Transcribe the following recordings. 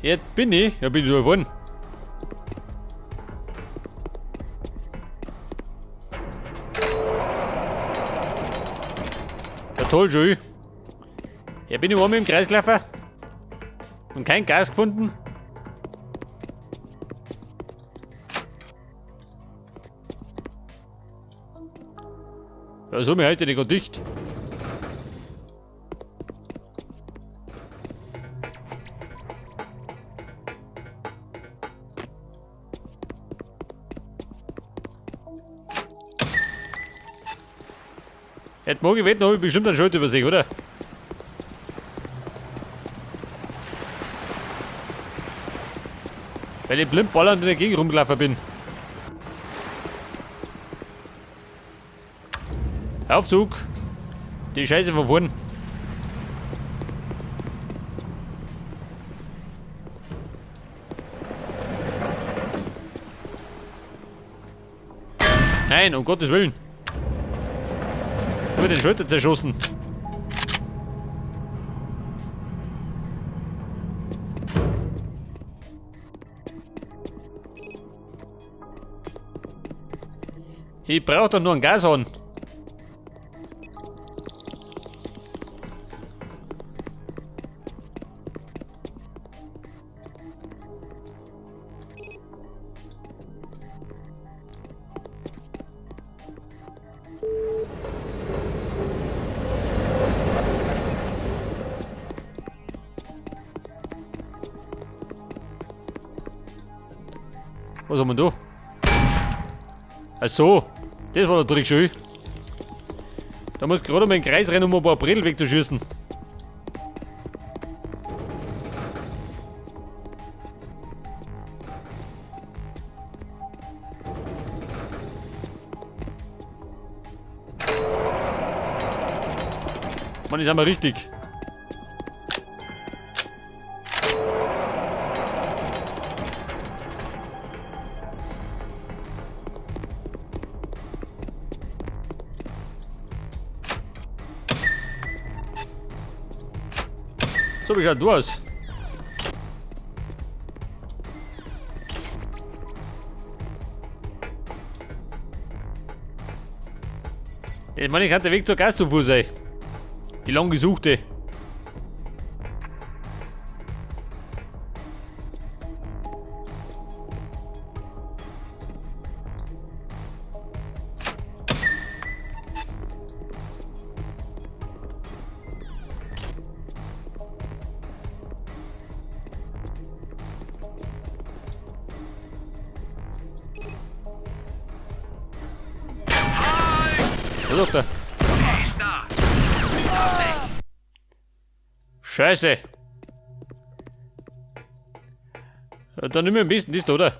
Jetzt bin ich. Ja, bin ich da gefahren. Ja, toll, schön. Ja, bin ich einmal im Kreis gelaufen. Und kein Gas gefunden. Ja, so mir heute nicht ganz dicht. Jetzt mag ich wetten, habe ich bestimmt einen Schild über sich, oder? Weil ich blind ballernd in der Gegend rumgelaufen bin. Aufzug! Die Scheiße von vorn. Nein, um Gottes Willen. Ich habe den Schulter zerschossen. Ich brauche doch nur einen Gashahn. Was haben wir da? Ach so, das war natürlich schön. Da muss ich gerade mal in den Kreis rennen, um ein paar Bredel wegzuschießen. Mann, ist einmal richtig. So, wie schaut du aus? Ich meine, ich kann der Weg zur Gaszufuhr sein. Die lang gesuchte. Was ist da? Scheiße. Ja, dann nimm ich am besten das da, oder?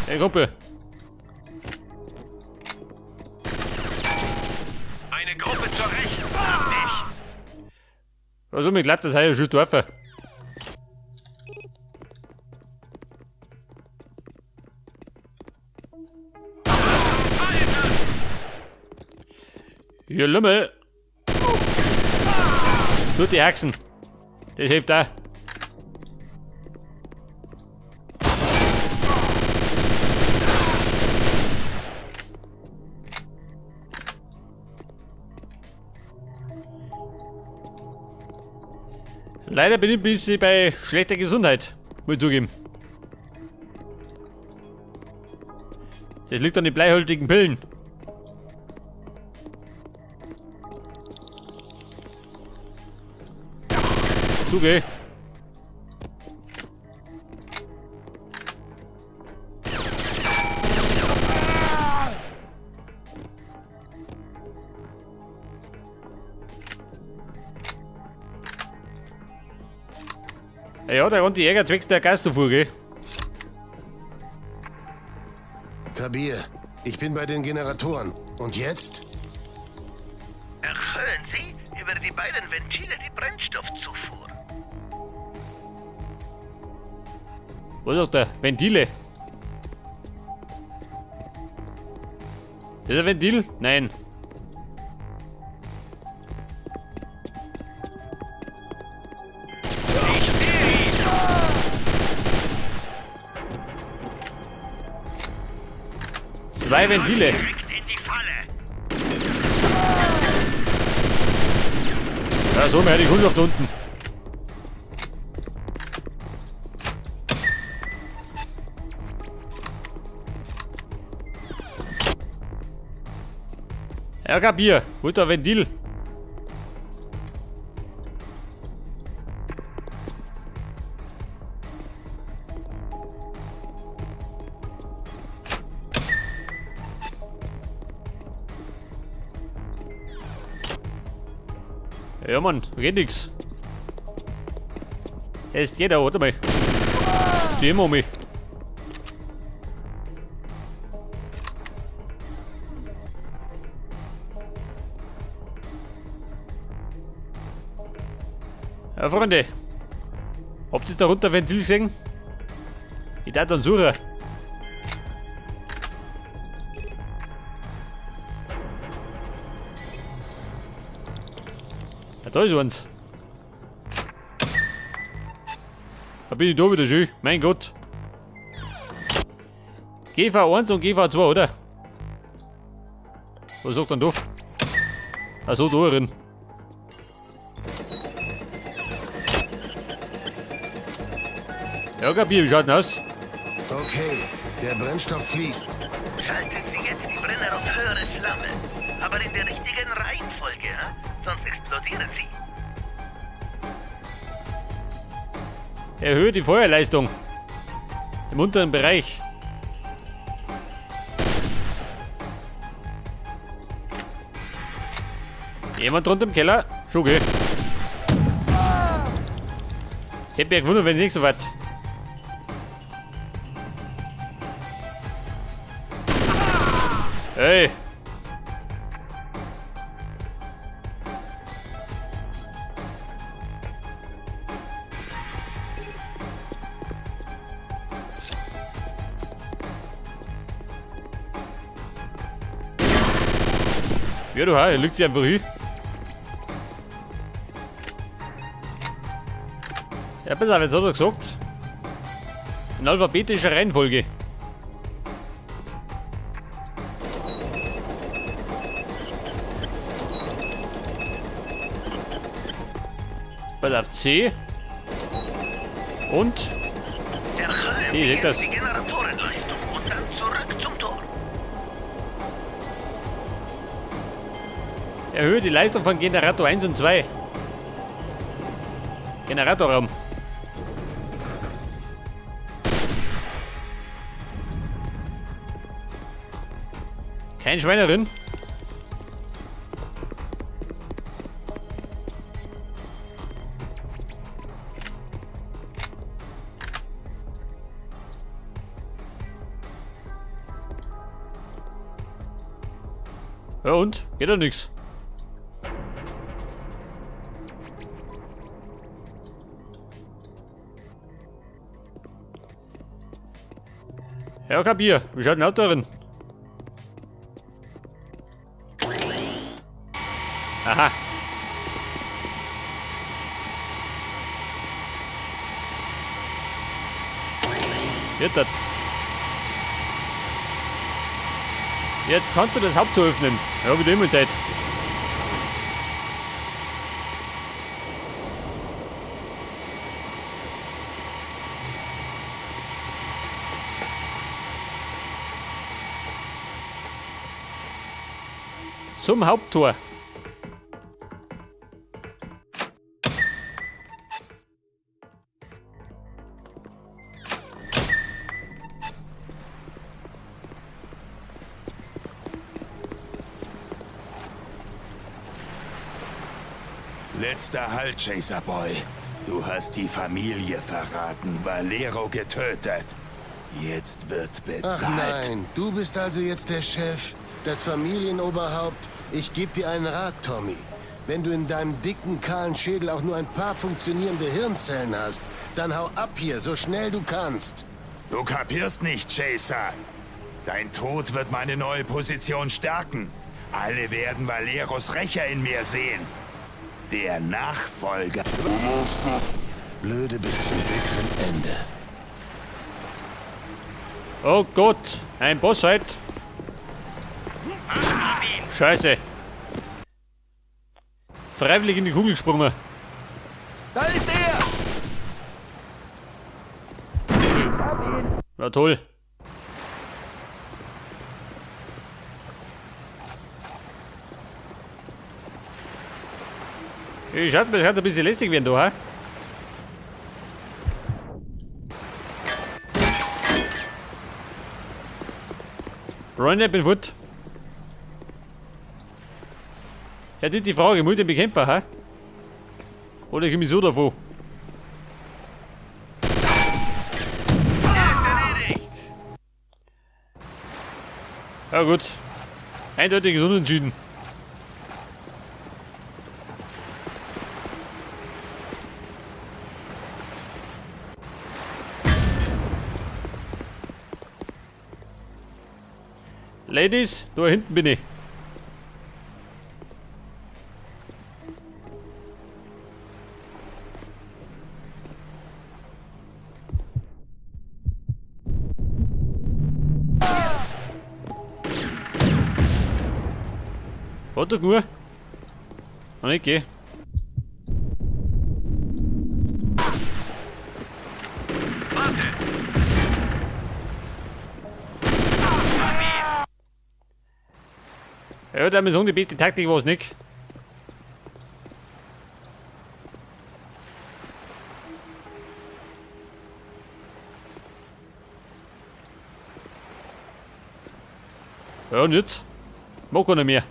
Hey Kumpel. Eine Gruppe zur Rechten, hab dich. Also mir glaubt, das sei ja schon Dorfer. Hier, Lümmel. Tut die Haxen. Das hilft auch. Leider bin ich ein bisschen bei schlechter Gesundheit, muss ich zugeben. Das liegt an den bleihaltigen Pillen. Du geh. Ja, der ganze Jäger zwecks der Gastufuhr, gell? Kabir, ich bin bei den Generatoren. Und jetzt? Erhöhen Sie über die beiden Ventile die Brennstoffzufuhr. Was ist da? Ventile. Das ist ein Ventil? Nein. Zwei Ventile. Ja, so mehr die Kundschaft unten. Ja, Kapier. Holt da Ventil. Ja, Mann, geht nix. Es geht auch, warte mal. Zieh mal mich. Ja, Freunde. Habt ihr da runter Ventil gesehen? Ich darf dann suchen. Ja, da ist eins. Da bin ich da wieder schön. Mein Gott. GV1 und GV2, oder? Was sagt denn da? Achso, da drin. Ja, Gabi, wie schaut denn aus? Okay, der Brennstoff fließt. Schalten Sie jetzt die Brenner auf höhere Flamme. Aber in der richtigen Reihenfolge, hm? Sonst explodieren sie. Erhöhe die Feuerleistung. Im unteren Bereich. Jemand drunter im Keller? Schon, gell? Hätte mich ja gewundert, wenn ich nicht so weit. Hey! Ja, du, er liegt sich einfach hin. Ja, pass auf, jetzt hat er gesagt. In alphabetischer Reihenfolge. Pass auf, C. Und? Erhöhen Sie Sie jetzt das. die Generatorenleistung und dann zurück zum Tor. Erhöhe die Leistung von Generator 1 und 2. Generatorraum. Kein Schwein drin. Ja und? Geht doch nix. Ja, Kapier. Wie schaut denn aus darin? Aha. Jetzt das. Jetzt kannst du das Haupttor öffnen. Ja, wie immer Zeit. Zum Haupttor. Letzter Halt, Chaser Boy. Du hast die Familie verraten, Valero getötet. Jetzt wird bezahlt. Ach nein, du bist also jetzt der Chef, das Familienoberhaupt. Ich gebe dir einen Rat, Tommy. Wenn du in deinem dicken, kahlen Schädel auch nur ein paar funktionierende Hirnzellen hast, dann hau ab hier, so schnell du kannst. Du kapierst nicht, Chaser. Dein Tod wird meine neue Position stärken. Alle werden Valeros Rächer in mir sehen. Der Nachfolger. Blöde bis zum bitteren Ende. Oh Gott, ein Bossfight. Scheiße. Freiwillig in die Kugel gesprungen. Da ist er! Na toll. Ich schätze, es kann ein bisschen lästig werden da, hä? Freunde, ich bin fort. Ja, die Frage, muss ich den bekämpfen, hä? Oder komme ich so davon? Ja gut. Eindeutiges Unentschieden. Ladies, da hinten bin ich. Warte gut. Noch nicht geh. Warte! Ja, da haben wir die beste Taktik war es nicht. Ja, und jetzt? Mag keiner mehr.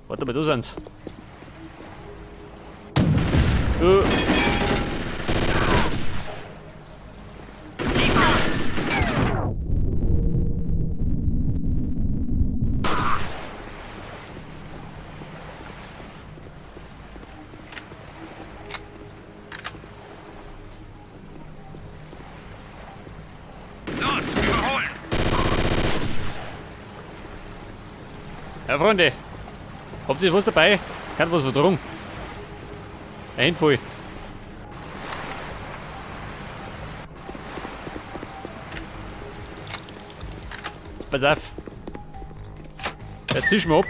Warte mal, da sind's. Los, überholen! Ja, Freunde. Habt ihr was dabei? Kann was verdrungen. Ein voll. Pass auf. Jetzt ziehst du mir ab.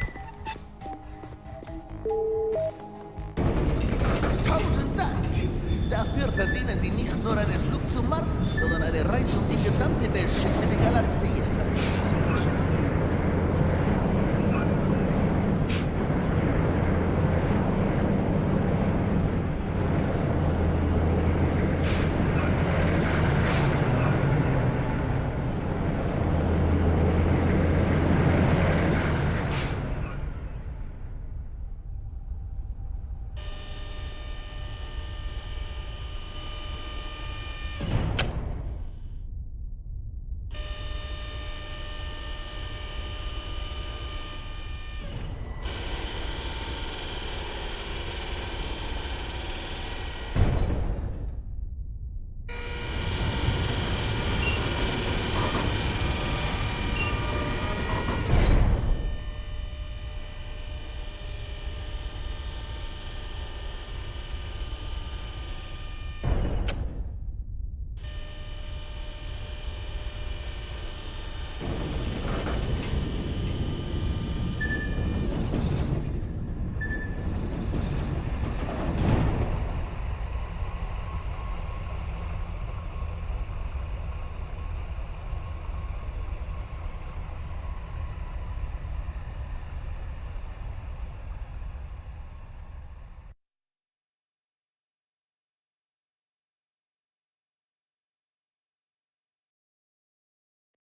Tausend Dank! Dafür verdienen Sie nicht nur einen Flug zum Mars, sondern eine Reise um die gesamte beschissene Galaxie.